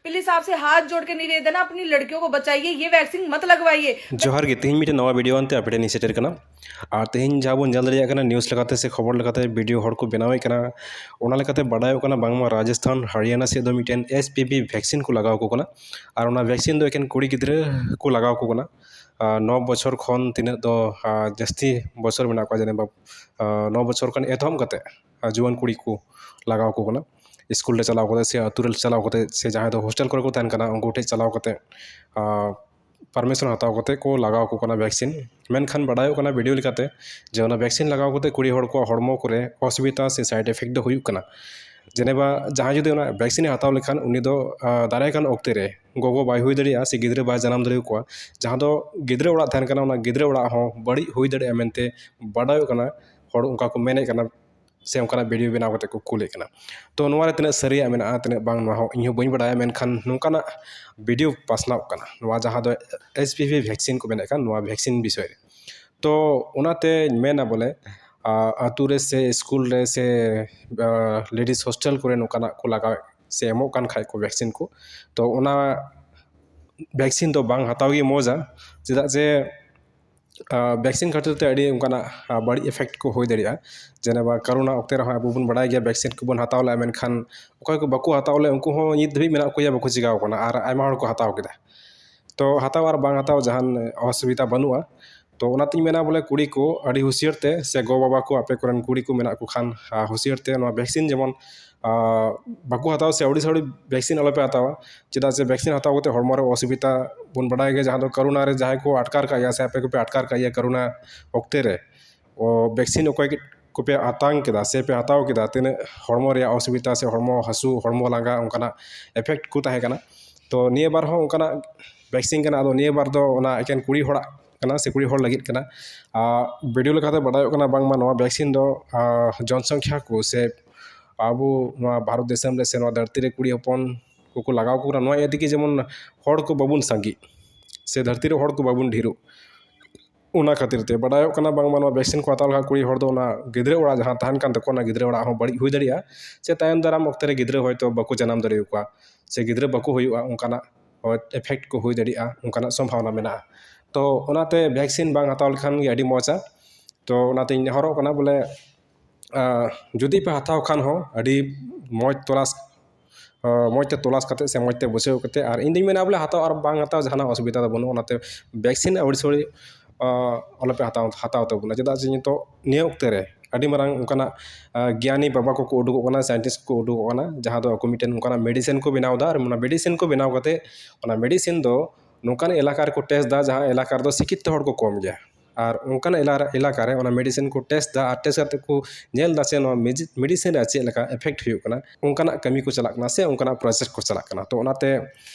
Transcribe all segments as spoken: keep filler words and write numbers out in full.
Please आपसे हाथ जोड़ के निवेदन है, अपनी लड़कियों को बचाइए, ये वैक्सीन मत लगवाइए। ᱡᱚᱦᱟᱨ ᱜᱮ, ᱛᱮᱦᱮᱧ ᱢᱤᱫᱴᱮᱱ ᱱᱟᱣᱟ ᱵᱷᱤᱰᱤᱭᱳ ᱟᱱᱛᱮ ᱟᱯᱮ ᱴᱷᱮᱱ ᱤᱧ ᱥᱮᱴᱮᱨ ᱠᱟᱱᱟ᱾ ᱟᱨ ᱛᱮᱦᱮᱧ ᱡᱟᱦᱟᱸ ᱵᱚᱱ ᱧᱮᱞ ᱫᱟᱲᱮᱭᱟᱜ ᱠᱟᱱᱟ, ᱱᱤᱭᱩᱡᱽ ᱞᱮᱠᱟᱛᱮ ᱥᱮ ᱠᱷᱚᱵᱚᱨ ᱞᱮᱠᱟᱛᱮ ᱵᱷᱤᱰᱤᱭᱳ ᱦᱚᱲ ᱠᱚ ᱵᱮᱱᱟᱣᱮᱫ ᱠᱟᱱᱟ, ᱚᱱᱟ ᱞᱮᱠᱟᱛᱮ ᱵᱟᱰᱟᱭᱚᱜ ᱠᱟᱱᱟ ᱵᱟᱝᱢᱟ ᱨᱟᱡᱚᱥᱛᱷᱟᱱ, ᱦᱟᱨᱤᱭᱟᱱᱟ ᱥᱮᱫ ᱫᱚ ᱢᱤᱫᱴᱮᱱ ᱮᱥ ᱯᱤ ᱵᱷᱤ ᱵᱷᱮᱠᱥᱤᱱ ᱠᱚ ᱞᱟᱜᱟᱣ ᱟᱠᱚ ᱠᱟᱱᱟ᱾ ᱟᱨ ᱚᱱᱟ ᱵᱷᱮᱠᱥᱤᱱ ᱫᱚ ᱮᱠᱮᱱ ᱠᱩᱲᱤ ᱜᱤᱫᱽᱨᱟᱹ ᱠᱚ ᱞᱟᱜᱟᱣ ᱟᱠᱚ ᱠᱟᱱᱟ᱾ ᱟᱨ ᱱᱚ ᱵᱚᱪᱷᱚᱨ ᱠᱷᱚᱱ ᱛᱤᱱᱟᱹᱜ ᱫᱚ, ᱟᱨ ᱡᱟᱹᱥᱛᱤ ᱵᱚᱪᱷᱚᱨ ᱢᱮᱱᱟᱜ ᱠᱚᱣᱟ, ᱡᱟᱱᱮ ᱵᱟ-, ᱟᱨ ᱱᱚ ᱵᱚᱪᱷᱚᱨ ᱠᱷᱚᱱ ᱮᱛᱚᱦᱚᱵ ᱠᱟᱛᱮ ᱟᱨ ᱡᱩᱣᱟᱹᱱ ᱠᱩᱲᱤ ᱠᱚ ᱞᱟᱜᱟᱣ ᱟᱠᱚ ᱠᱟᱱᱟ᱾ ᱥᱠᱩᱞ ᱨᱮ ᱪᱟᱞᱟᱣ ᱠᱟᱛᱮ ᱥᱮ ᱟᱹᱛᱩ ᱨᱮ ᱪᱟᱞᱟᱣ ᱠᱟᱛᱮ ᱥᱮ ᱡᱟᱦᱟᱸᱭ ᱫᱚ ᱦᱳᱥᱴᱮᱞ ᱠᱚᱨᱮ ᱠᱚ ᱛᱟᱦᱮᱱ ᱠᱟᱱᱟ, ᱩᱱᱠᱩ ᱴᱷᱮᱱ ᱪᱟᱞᱟᱣ ᱠᱟᱛᱮ, ᱟᱨ, ᱯᱟᱨᱢᱤᱥᱚᱱ ᱦᱟᱛᱟᱣ ᱠᱟᱛᱮ ᱠᱚ ᱞᱟᱜᱟᱣ ᱟᱠᱚ ᱠᱟᱱᱟ ᱵᱷᱮᱠᱥᱤᱱ᱾ ᱢᱮᱱᱠᱷᱟᱱ ᱵᱟᱰᱟᱭᱚᱜ ᱠᱟᱱᱟ ᱵᱷᱤᱰᱤᱭᱳ ᱞᱮᱠᱟᱛᱮ ᱡᱮ ᱚᱱᱟ ᱵᱷᱮᱠᱥᱤᱱ ᱞᱟᱜᱟᱣ ᱠᱟᱛᱮ ᱠᱩᱲᱤ ᱦᱚᱲ ᱠᱚᱣᱟᱜ ᱦᱚᱲᱢᱚ ᱠᱚᱨᱮ ᱚᱥᱩᱵᱤᱫᱷᱟ ᱥᱮ ᱥᱟᱭᱤᱰ ᱮᱯᱷᱮᱠᱴ ᱫᱚ ᱦᱩᱭᱩᱜ ᱠᱟᱱᱟ᱾ ᱡᱮᱱᱮᱵᱟ ᱡᱟᱦᱟᱸᱭ ᱡᱩᱫᱤ ᱚᱱᱟ ᱵᱷᱮᱠᱥᱤᱱᱮ ᱦᱟᱛᱟᱣ ᱞᱮᱠᱷᱟᱱ, ᱩᱱᱤ ᱫᱚ, ᱟᱨ, ᱫᱟᱨᱟᱭ ᱠᱟᱱ ᱚᱠᱛᱮ ᱨᱮ ᱜᱚᱜᱚ ᱵᱟᱭ ᱦᱩᱭ ᱫᱟᱲᱮᱭᱟᱜᱼᱟ ᱥᱮ ᱜᱤᱫᱽᱨᱟᱹ ᱵᱟᱭ ᱡᱟᱱᱟᱢ ᱫᱟᱲᱮᱭᱟᱠᱚᱣᱟ᱾ ᱡᱟᱦᱟᱸ ᱫᱚ ᱜᱤᱫᱽᱨᱟᱹ ᱚᱲᱟᱜ ᱛᱟᱦᱮᱱ ᱠᱟᱱᱟ, ᱚᱱᱟ ᱜᱤᱫᱽᱨᱟᱹ ᱚᱲᱟᱜ ᱦᱚᱸ ᱵᱟᱹᱲᱤᱡ ᱦᱩᱭ ᱫᱟᱲᱮᱭᱟᱜᱼᱟ ᱢᱮᱱᱛᱮ ᱵᱟᱰᱟᱭᱚᱜ ᱠᱟᱱᱟ᱾ ᱦᱚᱲ ᱚᱱᱠᱟ ᱠᱚ ᱢᱮᱱᱮᱫ ᱠᱟᱱᱟ ᱥᱮ ᱚᱱᱠᱟᱱᱟᱜ ᱵᱷᱤᱰᱤᱭᱳ ᱵᱮᱱᱟᱣ ᱠᱟᱛᱮ ᱠᱚ ᱠᱩᱞᱮᱫ ᱠᱟᱱᱟ᱾ ᱛᱚ ᱱᱚᱣᱟ ᱨᱮ ᱛᱤᱱᱟᱹᱜ ᱥᱟᱹᱨᱤᱭᱟᱜ ᱢᱮᱱᱟᱜᱼᱟ, ᱛᱤᱱᱟᱹᱜ ᱵᱟᱝ, ᱱᱚᱣᱟ ᱦᱚᱸ ᱤᱧ ᱦᱚᱸ ᱵᱟᱹᱧ ᱵᱟᱰᱟᱭᱟ, ᱢᱮᱱᱠᱷᱟᱱ ᱱᱚᱝᱠᱟᱱᱟᱜ ᱵᱷᱤᱰᱤᱭᱳ ᱯᱟᱥᱱᱟᱣᱚᱜ ᱠᱟᱱᱟ, ᱱᱚᱣᱟ ᱡᱟᱦᱟᱸ ᱫᱚ ᱮᱥ ᱯᱤ ᱵᱷᱤ ᱵᱷᱮᱠᱥᱤᱱ ᱠᱚ ᱢᱮᱱᱮᱫ ᱠᱟᱱ, ᱱᱚᱣᱟ ᱵᱷᱮᱠᱥᱤᱱ ᱵᱤᱥᱚᱭ ᱨᱮ᱾ ᱛᱚ ᱚᱱᱟᱛᱮᱧ ᱢᱮᱱᱟ ᱵᱚᱞᱮ, ᱟᱨ ᱟᱹᱛᱩ ᱨᱮ ᱥᱮ ᱥᱠᱩᱞ ᱨᱮ ᱥᱮ, ᱟᱨ ᱞᱮᱰᱤᱥ ᱦᱳᱥᱴᱮᱞ ᱠᱚᱨᱮ ᱱᱚᱝᱠᱟᱱᱟᱜ ᱠᱚ ᱞᱟᱜᱟᱣᱮᱫ ᱥᱮ ᱮᱢᱚᱜ ᱠᱟᱱ ᱠᱷᱟᱡ ᱠᱚ ᱵᱷᱮᱠᱥᱤᱱ ᱠᱚ, ᱛᱚ ᱚᱱᱟ ᱵᱷᱮᱠᱥᱤᱱ ᱫᱚ ᱵᱟᱝ ᱦᱟᱛᱟᱣ ᱜᱮ ᱢᱚᱡᱟ᱾ ᱪᱮᱫᱟᱜ ᱡᱮ, ᱟᱨ, ᱵᱷᱮᱠᱥᱤᱱ ᱠᱷᱟᱹᱛᱤᱨ ᱛᱮ ᱟᱹᱰᱤ ᱚᱱᱠᱟᱱᱟᱜ, ᱟᱨ, ᱵᱟᱹᱲᱤᱡ ᱮᱯᱷᱮᱠᱴ ᱠᱚ ᱦᱩᱭ ᱫᱟᱲᱮᱭᱟᱜᱼᱟ᱾ ᱡᱮᱱᱮᱵᱟ ᱠᱟᱨᱳᱱᱟ ᱚᱠᱛᱮ ᱨᱮᱦᱚᱸ ᱟᱵᱚ ᱵᱚᱱ ᱵᱟᱲᱟᱭ ᱜᱮᱭᱟ, ᱵᱷᱮᱠᱥᱤᱱ ᱠᱚᱵᱚᱱ ᱦᱟᱛᱟᱣ ᱞᱮᱜᱼᱟ, ᱢᱮᱱᱠᱷᱟᱱ ᱚᱠᱚᱭ ᱠᱚ ᱵᱟᱠᱚ ᱦᱟᱛᱟᱣ ᱞᱮᱫ, ᱩᱱᱠᱩ ᱦᱚᱸ ᱱᱤᱛ ᱫᱷᱟᱹᱵᱤᱡ ᱢᱮᱱᱟᱜ ᱠᱚ ᱜᱮᱭᱟ, ᱵᱟᱠᱚ ᱪᱤᱠᱟᱹᱣ ᱠᱟᱱᱟ, ᱟᱨ ᱟᱭᱢᱟ ᱦᱚᱲ ᱠᱚ ᱦᱟᱛᱟᱣ ᱠᱮᱫᱟ᱾ ᱛᱚ ᱦᱟᱛᱟᱣ ᱟᱨ ᱵᱟᱝ ᱦᱟᱛᱟᱣ ᱡᱟᱦᱟᱱ ᱚᱥᱩᱵᱤᱫᱷᱟ ᱵᱟᱹᱱᱩᱜᱼᱟ᱾ ᱛᱚ ᱚᱱᱟᱛᱤᱧ ᱢᱮᱱᱟ ᱵᱚᱞᱮ ᱠᱩᱲᱤ ᱠᱚ ᱟᱹᱰᱤ ᱦᱩᱥᱤᱭᱟᱹᱨ ᱛᱮ, ᱥᱮ ᱜᱚ ᱵᱟᱵᱟ ᱠᱚ ᱟᱯᱮ ᱠᱚᱨᱮᱱ ᱠᱩᱲᱤ ᱠᱚ ᱢᱮᱱᱟᱜ ᱠᱚ ᱠᱷᱟᱱ, ᱟᱨ ᱦᱩᱥᱤᱭᱟᱹᱨ ᱛᱮ ᱱᱚᱣᱟ ᱵᱷᱮᱠᱥᱤᱱ ᱡᱮᱢᱚᱱ, ᱟᱨ ᱵᱟᱠᱚ ᱦᱟᱛᱟᱣᱟ ᱥᱮ ᱟᱹᱣᱲᱤ ᱥᱟᱹᱣᱲᱤ ᱵᱷᱮᱠᱥᱤᱱ ᱟᱞᱚᱯᱮ ᱦᱟᱛᱟᱣᱟ᱾ ᱪᱮᱫᱟᱜ ᱥᱮ ᱵᱷᱮᱠᱥᱤᱱ ᱦᱟᱛᱟᱣ ᱠᱟᱛᱮ ᱦᱚᱲᱢᱚ ᱨᱮ ᱚᱥᱩᱵᱤᱫᱷᱟ ᱵᱚᱱ ᱵᱟᱰᱟᱭ ᱜᱮᱭᱟ, ᱡᱟᱦᱟᱸ ᱫᱚ ᱠᱟᱨᱳᱱᱟ ᱨᱮ ᱡᱟᱦᱟᱸᱭ ᱠᱚ ᱟᱴᱠᱟᱨ ᱠᱟᱜ ᱜᱮᱭᱟ ᱥᱮ ᱟᱯᱮ ᱠᱚᱯᱮ ᱟᱴᱠᱟᱨ ᱠᱟᱜ ᱜᱮᱭᱟ ᱠᱟᱨᱳᱱᱟ ᱚᱠᱛᱮ ᱨᱮ, ᱚ, ᱵᱷᱮᱠᱥᱤᱱ ᱚᱠᱚᱭ ᱠᱚᱯᱮ ᱟᱛᱟᱝ ᱠᱮᱫᱟ ᱥᱮ ᱯᱮ ᱦᱟᱛᱟᱣ ᱠᱮᱫᱟ, ᱛᱤᱱᱟᱹᱜ ᱦᱚᱲᱢᱚ ᱨᱮᱭᱟᱜ ᱚᱥᱩᱵᱤᱫᱷᱟ ᱥᱮ ᱦᱚᱲᱢᱚ ᱦᱟᱹᱥᱩ, ᱦᱚᱲᱢᱚ ᱞᱟᱸᱜᱟ, ᱚᱱᱠᱟᱱᱟᱜ ᱮᱯᱷᱮᱠᱴ ᱠᱚ ᱛᱟᱦᱮᱸ ᱠᱟᱱᱟ᱾ ᱛᱚ ᱱᱤᱭᱟᱹ ᱵᱟᱨ ᱦᱚᱸ ᱚᱱᱠᱟᱱᱟᱜ ᱵᱷᱮᱠᱥᱤᱱ ᱠᱟᱱᱟ, ᱟᱫᱚ ᱱᱤᱭᱟᱹ ᱵᱟᱨ ᱫᱚ ᱚᱱᱟ ᱮᱠᱮᱱ ᱠᱩᱲᱤ ᱦᱚᱲᱟᱜ ᱠᱟᱱᱟ ᱥᱮ ᱠᱩᱲᱤ ᱦᱚᱲ ᱞᱟᱹᱜᱤᱫ ᱠᱟᱱᱟ᱾ ᱟᱨ ᱵᱷᱤᱰᱤᱭᱳ ᱞᱮᱠᱟᱛᱮ ᱵᱟᱰᱟᱭᱚᱜ ᱠᱟᱱᱟ ᱵᱟᱝᱢᱟ ᱱᱚᱣᱟ ᱵᱷᱮᱠᱥᱤᱱ ᱫᱚ, ᱟᱨ, ᱡᱚᱱᱥᱚᱝᱠᱷᱟ ᱠᱚ ᱥᱮ ᱟᱵᱚ ᱱᱚᱣᱟ ᱵᱷᱟᱨᱚᱛ ᱫᱤᱥᱚᱢ ᱨᱮ ᱥᱮ ᱱᱚᱣᱟ ᱫᱷᱟᱹᱨᱛᱤ ᱨᱮ ᱠᱩᱲᱤ ᱦᱚᱯᱚᱱ ᱠᱚᱠᱚ ᱞᱟᱜᱟᱣ ᱠᱚ ᱠᱟᱱᱟ, ᱱᱚᱣᱟ ᱤᱭᱟᱹ ᱛᱮᱜᱮ ᱡᱮᱢᱚᱱ ᱦᱚᱲ ᱠᱚ ᱵᱟᱵᱚᱱ ᱥᱟᱸᱜᱮᱜ ᱥᱮ ᱫᱷᱟᱹᱨᱛᱤ ᱨᱮ ᱦᱚᱲ ᱠᱚ ᱵᱟᱵᱚᱱ ᱰᱷᱮᱨᱚᱜ᱾ ᱚᱱᱟ ᱠᱷᱟᱹᱛᱤᱨ ᱛᱮ ᱵᱟᱰᱟᱭᱚᱜ ᱠᱟᱱᱟ ᱵᱟᱝᱢᱟ ᱱᱚᱣᱟ ᱵᱷᱮᱠᱥᱤᱱ ᱠᱚ ᱦᱟᱛᱟᱣ ᱞᱮᱠᱷᱟᱱ ᱠᱩᱲᱤ ᱦᱚᱲ ᱫᱚ ᱚᱱᱟ ᱜᱤᱫᱽᱨᱟᱹ ᱚᱲᱟᱜ ᱡᱟᱦᱟᱸ ᱛᱟᱦᱮᱱ ᱠᱟᱱ ᱛᱟᱠᱚᱣᱟ, ᱚᱱᱟ ᱜᱤᱫᱽᱨᱟᱹ ᱚᱲᱟᱜ ᱦᱚᱸ ᱵᱟᱹᱲᱤᱡ ᱦᱩᱭ ᱫᱟᱲᱮᱭᱟᱜᱼᱟ, ᱥᱮ ᱛᱟᱭᱚᱢ ᱫᱟᱨᱟᱢ ᱚᱠᱛᱮ ᱨᱮ ᱜᱤᱫᱽᱨᱟᱹ ᱦᱚᱭᱛᱳ ᱵᱟᱠᱚ ᱡᱟᱱᱟᱢ ᱫᱟᱲᱮᱭᱟᱠᱚᱣᱟ, ᱥᱮ ᱜᱤᱫᱽᱨᱟᱹ ᱵᱟᱠᱚ ᱦᱩᱭᱩᱜᱼᱟ, ᱚᱱᱠᱟᱱᱟᱜ ᱮᱯᱷᱮᱠᱴ ᱠᱚ ᱦᱩᱭ ᱫᱟᱲᱮᱭᱟᱜᱼᱟ, ᱚᱱᱠᱟᱱᱟᱜ ᱥᱚᱢᱵᱷᱟᱵᱚᱱᱟ ᱢᱮᱱᱟᱜᱼᱟ᱾ ᱛᱚ ᱚᱱᱟᱛᱮ ᱵᱷᱮᱠᱥᱤᱱ ᱵᱟᱝ ᱦᱟᱛᱟᱣ ᱞᱮᱠᱷᱟᱱ ᱜᱮ ᱟᱹᱰᱤ ᱢᱚᱡᱟ᱾ ᱛᱚ ᱚᱱᱟᱛᱮᱧ ᱱᱮᱦᱚᱨᱚᱜ ᱠᱟᱱᱟ ᱵᱚᱞᱮ, ᱟᱸ, ᱡᱩᱫᱤ ᱯᱮ ᱦᱟᱛᱟᱣ ᱠᱷᱟᱱ ᱦᱚᱸ ᱟᱹᱰᱤ ᱢᱚᱡᱽ ᱛᱚᱞᱟᱥ, ᱟᱸ, ᱢᱚᱡᱽ ᱛᱮ ᱛᱚᱞᱟᱥ ᱠᱟᱛᱮ ᱥᱮ ᱢᱚᱡᱽ ᱛᱮ ᱵᱩᱡᱷᱟᱹᱣ ᱠᱟᱛᱮ᱾ ᱟᱨ ᱤᱧ ᱫᱩᱧ ᱢᱮᱱᱟ ᱵᱚᱞᱮ ᱦᱟᱛᱟᱣ ᱟᱨ ᱵᱟᱝ ᱦᱟᱛᱟᱣ ᱡᱟᱦᱟᱱᱟᱜ ᱚᱥᱩᱵᱤᱫᱷᱟ ᱫᱚ ᱵᱟᱹᱱᱩᱜᱼᱟ᱾ ᱚᱱᱟᱛᱮ ᱵᱷᱮᱠᱥᱤᱱ ᱟᱹᱣᱲᱤ ᱥᱟᱹᱣᱲᱤ, ᱟᱸ, ᱟᱞᱚᱯᱮ ᱦᱟᱛᱟᱣ, ᱦᱟᱛᱟᱣ ᱛᱟᱵᱚᱱᱟ᱾ ᱪᱮᱫᱟᱜ ᱡᱮ ᱱᱤᱛᱚᱜ ᱱᱤᱭᱟᱹ ᱚᱠᱛᱮ ᱨᱮ ᱟᱹᱰᱤ ᱢᱟᱨᱟᱝ ᱚᱱᱠᱟᱱᱟᱜ, ᱟᱸ, ᱜᱮᱭᱟᱱᱤ ᱵᱟᱵᱟ ᱠᱚᱠᱚ ᱩᱰᱩᱠᱚᱜ ᱠᱟᱱᱟ, ᱥᱟᱭᱮᱱᱴᱤᱥᱴ ᱠᱚ ᱩᱰᱩᱠᱚᱜ ᱠᱟᱱᱟ, ᱡᱟᱦᱟᱸ ᱫᱚ ᱟᱠᱚ ᱢᱤᱫᱴᱮᱱ ᱚᱱᱠᱟᱱᱟᱜ ᱢᱮᱰᱤᱥᱤᱱ ᱠᱚ ᱵᱮᱱᱟᱣ ᱮᱫᱟ᱾ ᱟᱨ ᱚᱱᱟ ᱢᱮᱰᱤᱥᱤᱱ ᱠᱚ ᱵᱮᱱᱟᱣ ᱠᱟᱛᱮ, ᱚᱱᱟ ᱢᱮᱰᱤᱥᱤᱱ ᱫᱚ ᱱᱚᱝᱠᱟᱱ ᱮᱞᱟᱠᱟ ᱨᱮᱠᱚ ᱴᱮᱥᱴ ᱮᱫᱟ, ᱡᱟᱦᱟᱸ ᱮᱞᱟᱠᱟ ᱨᱮᱫᱚ ᱥᱤᱠᱠᱷᱤᱛᱚ ᱦᱚᱲ ᱠᱚ ᱠᱚᱢ ᱜᱮᱭᱟ᱾ ᱟᱨ ᱚᱱᱠᱟᱱ ᱮᱞᱟ-, ᱮᱞᱟᱠᱟ ᱨᱮ ᱚᱱᱟ ᱢᱮᱰᱤᱥᱤᱱ ᱠᱚ ᱴᱮᱥᱴ ᱮᱫᱟ ᱟᱨ ᱴᱮᱥᱴ ᱠᱟᱛᱮ ᱠᱚ ᱧᱮᱞ ᱮᱫᱟ ᱥᱮ ᱱᱚᱣᱟ ᱢᱮᱡᱤ-, ᱢᱮᱰᱤᱥᱤᱱ ᱨᱮ ᱪᱮᱫ ᱞᱮᱠᱟ ᱮᱯᱷᱮᱠᱴ ᱦᱩᱭᱩᱜ ᱠᱟᱱᱟ, ᱚᱱᱠᱟᱱᱟᱜ ᱠᱟᱹᱢᱤ ᱠᱚ ᱪᱟᱞᱟᱜ ᱠᱟᱱᱟ ᱥᱮ ᱚᱱᱠᱟᱱᱟᱜ ᱯᱨᱚᱥᱮᱥ ᱠᱚ ᱪᱟᱞᱟᱜ ᱠᱟᱱᱟ᱾ ᱛᱚ ᱚᱱᱟᱛᱮ,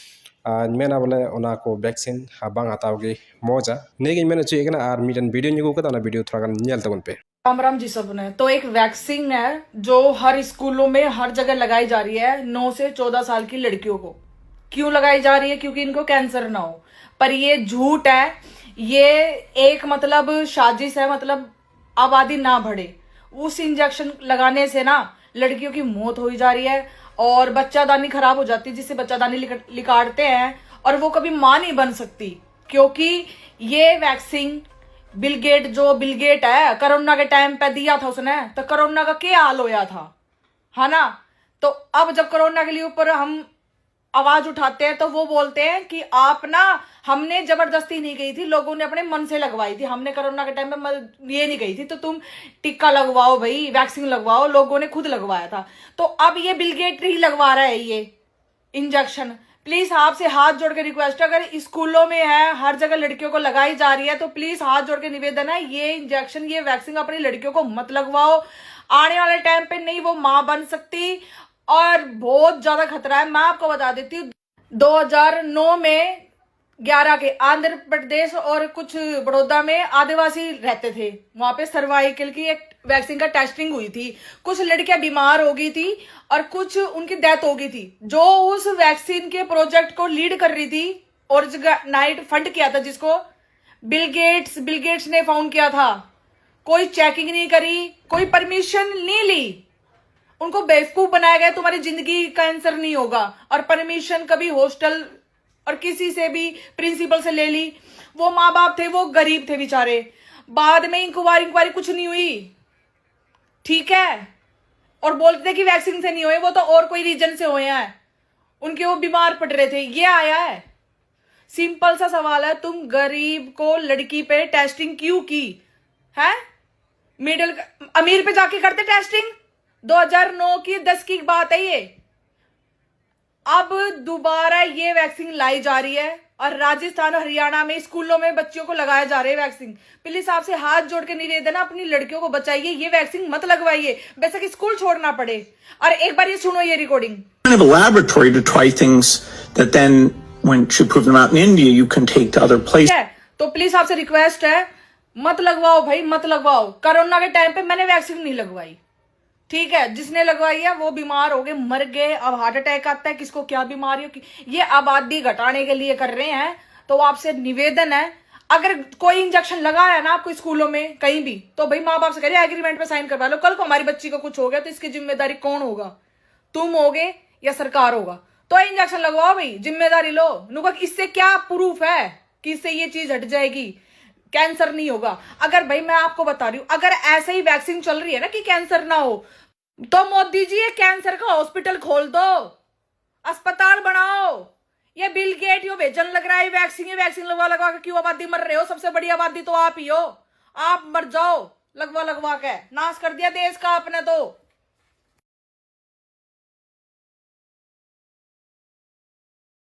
ᱟᱨ, ᱢᱮᱱᱟ ᱵᱚᱞᱮ ᱚᱱᱟ ᱠᱚ ᱵᱷᱮᱠᱥᱤᱱ ᱵᱟᱝ ᱦᱟᱛᱟᱣ ᱜᱮ ᱢᱚᱡᱟ᱾ ᱱᱤᱭᱟᱹᱜᱤᱧ ᱢᱮᱱ ᱦᱚᱪᱚᱭᱮᱫ ᱠᱟᱱᱟ᱾ ᱟᱨ ᱢᱤᱫᱴᱮᱱ ᱵᱷᱤᱰᱤᱭᱳᱧ ᱟᱹᱜᱩ ᱠᱟᱫᱟ, ᱚᱱᱟ ᱵᱷᱤᱰᱤᱭᱳ ᱛᱷᱚᱲᱟ ᱜᱟᱱ ᱧᱮᱞ ᱛᱟᱵᱚᱱ ᱯᱮ᱾ राम राम जी सबने। तो एक वैक्सीन है जो हर स्कूलों में हर जगह लगाई जा रही है नौ से चौदह साल की लड़कियों को। क्यों लगाई जा रही है? क्योंकि इनको कैंसर ना हो। पर ये झूठ है, ये एक मतलब साजिश है, मतलब आबादी ना बढ़े। उस इंजेक्शन लगाने से ना लड़कियों की मौत हो जा रही है और बच्चादानी खराब हो जाती है, जिससे बच्चादानी लिकट-, लिकाड़ते हैं और वो कभी माँ नहीं बन सकती, क्योंकि ये वैक्सीन बिल गेट, जो बिल गेट है, कोरोना के टाइम पे दिया था उसने, तो कोरोना का क्या हाल होया था, है ना? तो अब जब कोरोना के लिए ऊपर हम आवाज उठाते हैं तो वो बोलते हैं कि आप ना, हमने जबरदस्ती नहीं गई थी, लोगों ने अपने मन से लगवाई थी, हमने कोरोना के टाइम पे म-, ये नहीं गई थी, तो तुम टीका लगवाओ भाई, वैक्सीन लगवाओ, लोगों ने खुद लगवाया था। तो अब ये बिल गेट ही लगवा रहा है ये इंजेक्शन। प्लीज आपसे हाथ जोड़ के रिक्वेस्ट है, अगर स्कूलों में है, हर जगह लड़कियों को लगाई जा रही है, तो प्लीज हाथ जोड़ के निवेदन है, ये इंजेक्शन, ये वैक्सीन अपनी लड़कियों को मत लगवाओ। आने वाले टाइम पे नहीं वो माँ बन सकती और बहुत ज्यादा खतरा है। मैं आपको बता देती हूँ, दो हज़ार नौ में ग्यारह के आंध्र प्रदेश और कुछ बड़ौदा में आदिवासी रहते थे, वहां पे सर्वाइकल की एक वैक्सीन का टेस्टिंग हुई थी। कुछ लड़कियां बीमार हो गई थी और कुछ उनकी डेथ हो गई थी। जो उस वैक्सीन के प्रोजेक्ट को लीड कर रही थी, ओरिजिनाइट फंड किया था जिसको, बिल गेट्स बिल गेट्स ने फाउंड किया था। कोई चेकिंग नहीं करी, कोई परमिशन नहीं ली। उनको बेवकूफ बनाया गया, तुम्हारी जिंदगी कैंसर नहीं होगा। और परमिशन कभी हॉस्टल और किसी से भी, प्रिंसिपल से ले ली। वो माँ बाप थे, वो गरीब थे बेचारे। बाद में इंक्वायरी इंक्वायरी कुछ नहीं हुई, ठीक है। और बोलते थे कि वैक्सीन से नहीं हुए, वो तो और कोई रीजन से हुए हैं, उनके वो बीमार पड़ रहे थे, ये आया है। सिंपल सा सवाल है, तुम गरीब को लड़की पे टेस्टिंग क्यों की है? मिडिल अमीर पे जाके करते टेस्टिंग। दो हज़ार नौ की दस की बात है ये। अब दोबारा ये वैक्सीन लाई जा रही है और राजस्थान और हरियाणा में स्कूलों में बच्चियों को लगाया जा रहा है वैक्सीन। प्लीज आपसे हाथ जोड़ के निवेदन है, अपनी लड़कियों को बचाइए, ये वैक्सीन मत लगवाइए, बेशक स्कूल छोड़ना पड़े। और एक बार ये सुनो, ये recording. Kind of a laboratory to try things that then, when you prove them out in India, you can take to other places. है, तो प्लीज आपसे रिक्वेस्ट है, मत लगवाओ भाई, मत लगवाओ। कोरोना के टाइम पे मैंने वैक्सीन नहीं लगवाई, ठीक है। जिसने लगवाई है वो बीमार हो गए, मर गए। अब हार्ट अटैक आता है, किसको क्या बीमारी हो कि, ये आबादी घटाने के लिए कर रहे हैं। तो आपसे निवेदन है, अगर कोई इंजेक्शन लगाया ना आपको स्कूलों में कहीं भी, तो भाई माँ बाप से करिए, एग्रीमेंट पे साइन करवा लो। कल को हमारी बच्ची को कुछ हो गया तो इसकी जिम्मेदारी कौन होगा? तुम होगे या सरकार होगा? तो इंजेक्शन लगवाओ भाई, जिम्मेदारी लो। नुका इससे क्या प्रूफ है कि इससे ये चीज हट जाएगी, कैंसर नहीं होगा? अगर भाई मैं आपको बता रही हूँ, अगर ऐसे ही वैक्सीन चल रही है ना कि कैंसर ना हो, तो मोदी जी ये कैंसर का हॉस्पिटल खोल दो, अस्पताल बनाओ। ये बिल गेट यो भेजन लग रहा है वैक्सीन, ये वैक्सीन लगवा लगवा के क्यों आबादी मर रहे हो? सबसे बड़ी आबादी तो आप ही हो। आप मर जाओ लगवा लगवा के, नाश कर दिया देश का आपने तो।